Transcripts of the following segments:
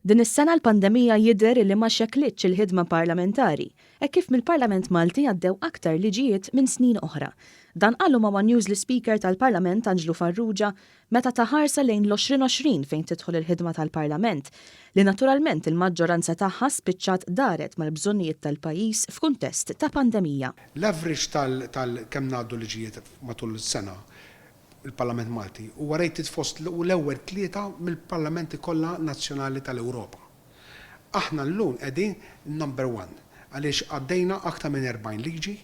Din is-sena l-pandemija jidher li ma xekklitx il-ħidma parlamentari, hekk kif mill-Parlament Malti għaddew aktar liġijiet minn snin oħra. Dan qalu ma' one News l-Ispeaker tal-Parlament Anġlu Farrugia meta ta ħarsa lejn l-2020 fejn tidħol il-ħidma tal-Parlament, li naturalment il-maġġoranza tagħha spiċċat daret mal-bżonnijiet tal-pajjiż f'kuntest ta' pandemija. L-average tal kemm ngħaddu liġijiet matul is-sena il-Parlament Malti huwa rated fost l-ewwel tlieta mill-parlamenti kollha nazzjonali tal-Ewropa. Aħna llum qegħdin number one għaliex għaddejna aktar minn 40 liġi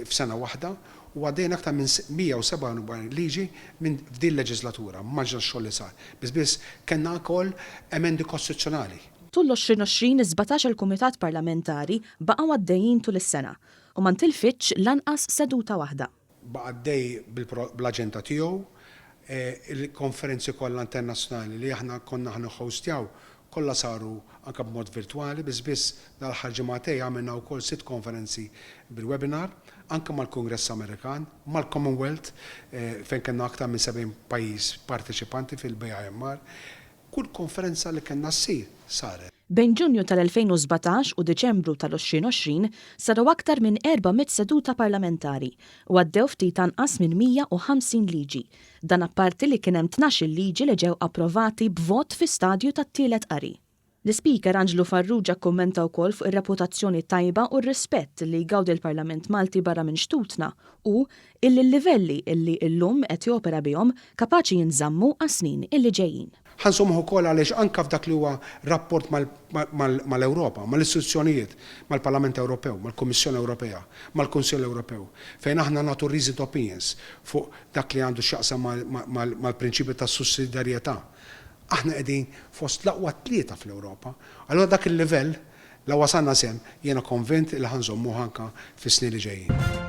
f'sena waħda u għaddejna aktar minn 147 liġi minn f'din il-leġiżlatura. Immaġina x-xogħol li sar. Biss biss kellna wkoll emendi kostituzzjonali. Tul l-2020 is-17-il kumitat parlamentari baqgħu għaddejjin tul is-sena u ma ntilfitx lanqas seduta waħda. Baqa' għaddej bl-aġenda tiegħu. Il-konferenzi kollha internazzjonali li aħna konna ħa nħostjaw kollha saru anke b'mod virtwali, biss biss dal-aħħar ġimgħatej għamilna wkoll sitt konferenzi bil-webinar, anke mal-Kungress Amerikan, mal-Commonwealth fejn kellna aktar minn 70 pajjiż parteċipanti fil-BIMR. Kull konferenza li kellna ssir, saret. Bejn Ġunju tal-2017 u Diċembru tal-2020 saru aktar minn 400 seduta parlamentari u għaddew ftit anqas minn 150 liġi. Dan apparti li kien hemm tnax-il liġi li ġew approvati b'vot fi stadju tat-tielet qari. L-Ispeaker Anġlu Farrugia kkummenta wkoll fuq ir-reputazzjoni tajba u r-rispett li jgawdi l-Parlament Malti barra minn xtutna u illi l-livelli illi illum qed jopera bihom kapaċi jinżammu għas-snin illi ġejjin. Ħa nżommuh ukoll għaliex anke f'dak li huwa rapport mal-Ewropa, mal-istituzzjonijiet, mal-Parlament Ewropew, mal-Kummissjoni Ewropea, mal-Kunsill Ewropew, fejn aħna nagħtu reasoned opinions fuq dak li għandu x'jaqsam mal-prinċipju tas-sussidjarjetà, Aħna qegħdin fost l-aqwa tlieta fl-Ewropa. Allura dak il-livell, la wasalna s'hemm, jiena konvint li ħa nżommuh anke fis-snin li ġejjin.